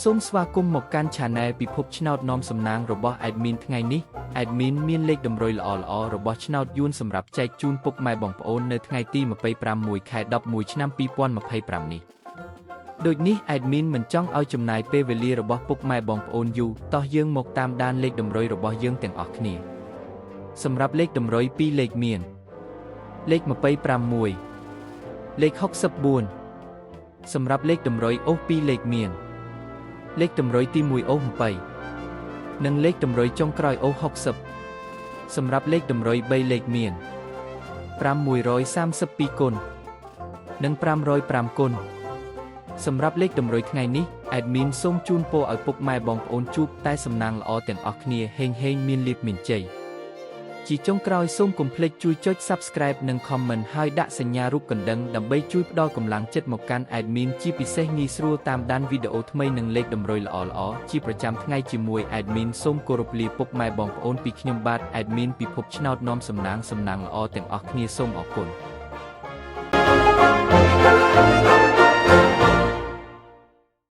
សូមស្វាគមន៍មកកាន់ Channel ពិភពឆ្នោតនាំសំណាងរបស់ Admin ថ្ងៃនេះ Admin មានលេខតម្រុយល្អៗរបស់ឆ្នោតយួនសម្រាប់ចែកជូនពុកម៉ែបងប្អូននៅថ្ងៃទី25ខែ11ឆ្នាំ2025នេះដូចនេះ Admin មិនចង់ឲ្យចំណាយពេលវេលារបស់ពុកម៉ែបងប្អូនយូរតោះយើងមកតាមដានលេខតម្រុយរបស់យើងទាំងអស់គ្នាសម្រាប់លេខតម្រុយ2លេខមានលេខ25 លេខ64សម្រាប់លេខតម្រុយអូស2លេខមានលេខតម្រុយទី1អូស8និងលេខតម្រុយចុងក្រោយអូស60សម្រាប់លេខតម្រុយ3លេខមាន5132គុណនិង505គុណសម្រាប់លេខតម្រុយថ្ងៃនេះ admin សូមជូនពរឲ្យពុកម៉ែបងប្អូនជួបតែសំណាងល្អទាំងអស់គ្នាហេងហេងមានលាភមានជ័យជាចុងក្រោយសូមកុំភ្លេចជួយចុច Subscribe និង Comment ហើយដាក់សញ្ញារូបកណ្ដឹងដើម្បីជួយផ្ដល់កម្លាំងចិត្តមកកាន់ admin ជាពិសេសងាយស្រួលតាមដានវីដេអូថ្មីនិងលេខតម្រុយល្អៗជាប្រចាំថ្ងៃជាមួយ admin សូមគោរពលាពុកម៉ែបងប្អូនពីខ្ញុំបាទ admin ពិភពឆ្នោតនាំសំណាងសំណាងល្អទាំងអស់គ្នាសូមអរគុណ។